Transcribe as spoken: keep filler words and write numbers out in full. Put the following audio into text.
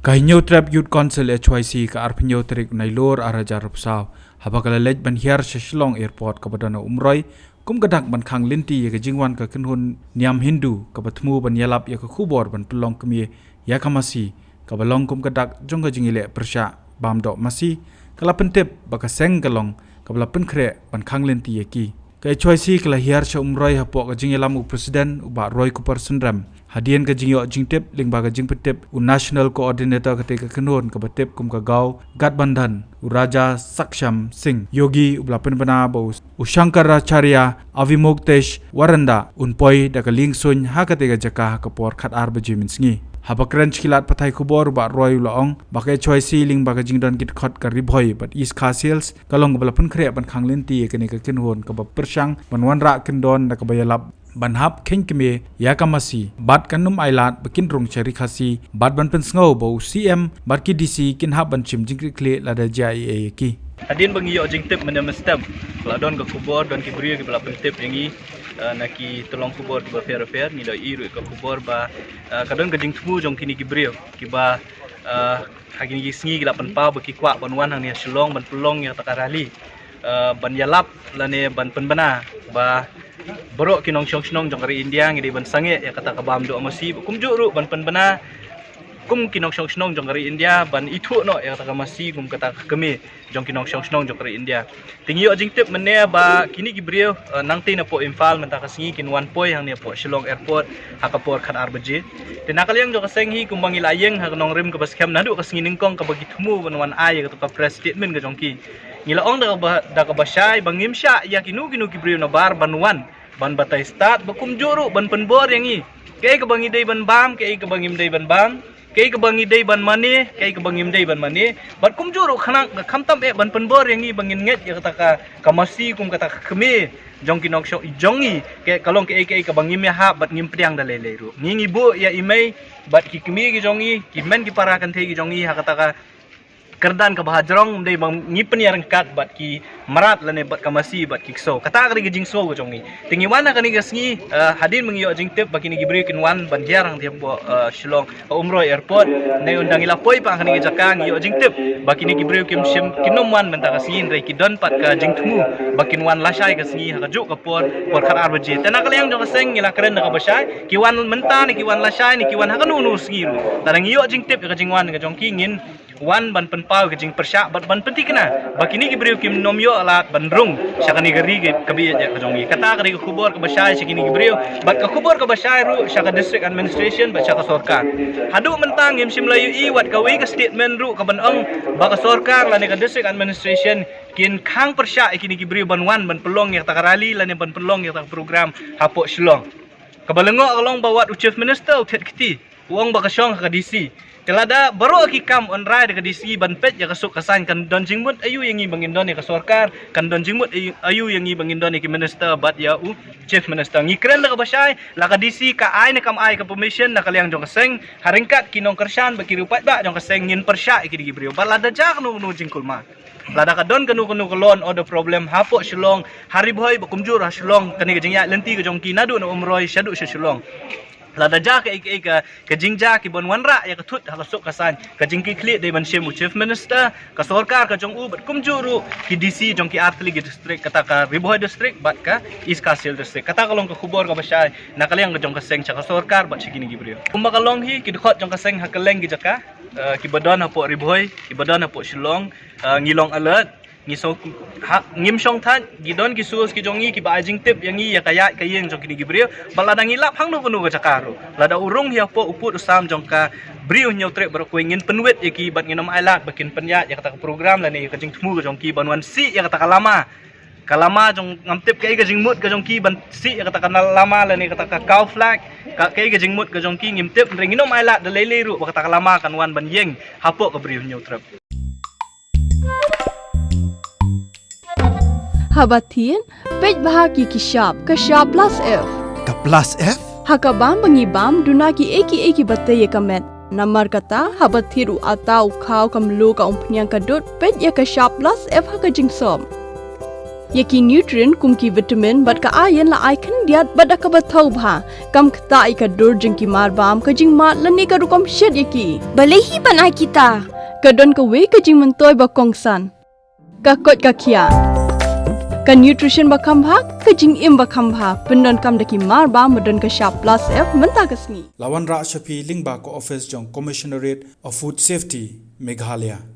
Ka Hynñiewtrep Youth Council H Y C ka arphew hynñiew tarik Nailur arhajar arphew saw, haba ka la leit ban hiar sha Shillong Airport kaba don ha Umroi, kum ka dak ban khang lynti ïa ka jingwan ka kynhun niam Hindu kaba thmu ban ïalap ïa ka khubor ban pynlong kmie ïa ka masi, kaba long kum ka dak jong ka jingïaleh pyrshah bam doh masi, ka la pyntip ba ka seng ka long kaba la pynkhreh ban khang lynti ïa ki. Ka H Y C ka la hiar sha Umroi hapoh ka jingïalam u President u Bah Roy Kupar Synrem. Hadien ka jingïoh jingtip lyngba ka jingpyntip u National Coordinator kata ka kynhun kaba tip kum ka Gaw Gathbandhan, u Raja Saksham Singh Yogi, u la pynbna ba u, u Shankaracharya Avimuktesh Waranda un poi da ka liengsuiñ ha kata ka jaka ha ka por khatar baje mynsngi. Haba kren sha ki lad pathai khubor u Bah Roy u la ong ba ka H Y C lyngba ka jingdon ki dkhot ka Ri Bhoi bad East Khasi Hills ka long kaba la pynkhreh ban khang lynti ïa kane ka kynhun kaba pyrshang ban wanrah kyndon da kaba ïalap ban hap kheiñ kmie ïa ka masi bad kan ym ailad ba kin rung sha Ri Khasi, bad ban pynsngew ba u C M bad ki D C kin hap ban shim jingkitkhlieh lada jia ei ei ïa ki. Hadien ba ngi ïoh jingtip mynne mynstep, la don ka khubor, don ki briew kiba la pyntip ïa ngi, eh, na ki tyllong khubor kiba pher pher, ngi la ïohi ruh ka khubor ba, eh, ka don ka jingthmu jong kine ki briew kiba, eh, ha kine ki sngi ki la pynpaw ba ki kwah ban wan hangne ha Shillong ban pynlong ïa kata ka rally, eh, ban ïalap lane ban pynbna ba baroh ki nongshong shnong jong ka ri India ngi dei ban sangeh ïa kata ka bam doh masi, ba kumjuh ruh ban pynbna kum ki nongshong shnong jong ka ri India ban ithuh noh ïa kata ka masi kum kata ka kmie jong ki nongshong shnong jong ka ri India. Te ngi ïoh jingtip mynne ba kine ki briew, eh, nangtei napoh Imphal mynta ka sngi kin wan poi hangne hapoh Shillong Airport ha ka por khatar baje. Te na ka liang jong ka seng hi, kumba ngi la ïeng ha ka nongrim kaba skhem naduh ka sngi nyngkong kaba ki thmu ban wan ai ïa kata ka press statement ka jong ki, ngi la ong da kaba, da kaba shai ba ngim shah ïa kino kino ki briew nabar ban wan ban batai stad, ba kumjuh ruh ban pynbor ïa ngi kaei kaba ngi dei ban bam, kaei kaba ngim dei ban bam, kaei kaba ngi dei ban mane, kaei kaba ngim dei ban mane. Bad kumjuh ruh khnang, khamtam eh ban pynbor ïa ngi ba ngin ngeit ïa kata ka, ka masi kum kata ka kmie jong ki nongshong jong ngi, ka, ka long kaei kaei kaba ngim ïahap bad ngim pdiang da lei lei ruh. Ngi, ngi buh ïa i mei bad ki kmie ki jong ngi, ki hynmen ki para kynthei ki jong ngi ha kata ka kyrdan kaba hajrong, ym dei ba ngi pynïaryngkat bad ki mrad lane bad ka masi bad ki ksew. Kata ka dei ka jingsngew ka jong ngi. Te ngi wan ha kane ka sngi, eh, hadien ba ngi ïoh jingtip ba kine ki briew kin wan ban hiar hangtei hapoh, eh, Shillong, eh, Umroi Airport. Ngi ynda ngi la poi pat ha kane ka jaka ngi ïoh jingtip ba kine ki briew kim shym, kin ym wan mynta ka sngi, hynrei ki don pat ka jingthmu ba kin wan lashai ka sngi ha kajuh ka por, por khatar baje. Te na ka liang jong ka seng ngi la kren da kaba shai, ki wan mynta ne ki wan lashai ne ki wan ha kano kano sngi ruh, lada ngi ïoh jingtip ïa ka jingwan ka jong ki, ngin wan ban pynpaw ka jingpyrshah bad ban pynthikna ba kine ki briew kim nym ïoh lad ban rung sha kane ka ri ka, kaba ïeit ka jong ngi. Kata ka dei ka khubor kaba shai sha kine ki briew bad ka khubor kaba shai ruh sha ka District Administration bad sha ka sorkar. Haduh mynta ngim shym la ïohi wat kawei ka statement ruh kaban ong ba ka sorkar lane ka District Administration kin khang pyrshah ïa kine ki briew ban wan ban pynlong ïa kata ka rally lane ban pynlong ïa kata ka program hapoh Shillong. Kaba lyngngoh ka long ba wat u Chief Minister u thied kti, u ong ba ka shong ha ka D C. Te lada baroh ki kam un rai da ka D C ban peit ïa ka suk ka saiñ, kan don jingmut aïu ïa ngi ba ngin don ïa ka sorkar, kan don jingmut aïu, aïu ïa ngi ba ngin don ïa ki minister bad ïa u Chief Minister. Ngi kren da kaba shai, la ka D C ka ai ne kam ai ka permission na ka liang jong ka seng, ha ryngkat ki nongkyrshan bad ki riewpaidbah jong ka seng, ngin pyrshah ïa kine ki briew. Bad lada jia kano kano jingkulmar, lada ka don kano kano ka law and order problem hapoh Shillong, ha Ri Bhoi bad kumjuh ha Shillong, kane ka jingïaid lynti ka jong ki naduh na Umroi shaduh sha Shillong, lada jia kaei kaei ka, ka jingjia kiban wanrah ïa ka thut ha ka suk ka saiñ, ka jingkitkhlieh dei ban shim u Chief Minister, ka sorkar ka jong u bad kumjuh ruh ki D C jong ki artylli ki district, kata ka Ri Bhoi District bad ka East Khasi Hills District. Kata ka long ka khubor kaba shai na ka liang ka jong ka seng sha ka sorkar bad sha kine ki briew. Kumba ka long hi, ki dkhot jong ka seng ha kylleng ki jaka, eh, kiba don hapoh Ri Bhoi, kiba don hapoh Shillong, eh, ngi long alert. Ngi shu, ha, ngim shong thait, ki don ki source ki jong ngi kiba ai jingtip ïa ngi ïa ka ïaid ka ïeng jong kine ki briew. Bad lada ngi lap hangno kano ka jaka ruh, lada u rung hi hapoh u pud u sam jong ka Bri u Hynñiewtrep baroh kawei, ngin pynwit ïa ki bad ngin ym ailad ba kin pynïaid ïa kata ka program lane ïa ka jingthmu ka jong ki ban wan sih ïa kata ka lama. Ka lama jong, ngam tip kaei ka jingmut ka jong ki ban sih ïa kata ka lama lane kata ka cow flag. Ka, kaei ka jingmut ka jong ki ngim tip, hynrei ngin ym ailad da lei lei ruh ba kata ka lama kan wan ban ïeng hapoh ka Bri u Hynñiewtrep. Haba thied, peit bha ki ki shap, ka shap plus F. Ka plus F? Ha ka bam ba ngi bam, duna kiei kiei kiba tei ïa ka met. Namar kata, haba thied u atta u khaw, ka mluh, ka umphniang, ka dud, peit ïa ka shap plus F ha ka jingsop. Ïa ki nutrient kum ki vitamin bad ka iron la ai khyndiat bad da kaba thaw bha. Kam ktah ïa ka dur jong ki marbam, ka jingmad lane ka rukom shet ïa ki. Balei hi ban ai kita? Ka don kawei ka jingmyntoi ba kongsan. Ka koit ka khiah. Ka nutrition ba kham bha, ka jingim ba kham bha. Pyndonkam da ki marbam ba don ka shap plus F mynta ka sngi. La wanrah sha phi lyngba ka office jong Commissionerate of Food Safety, Meghalaya.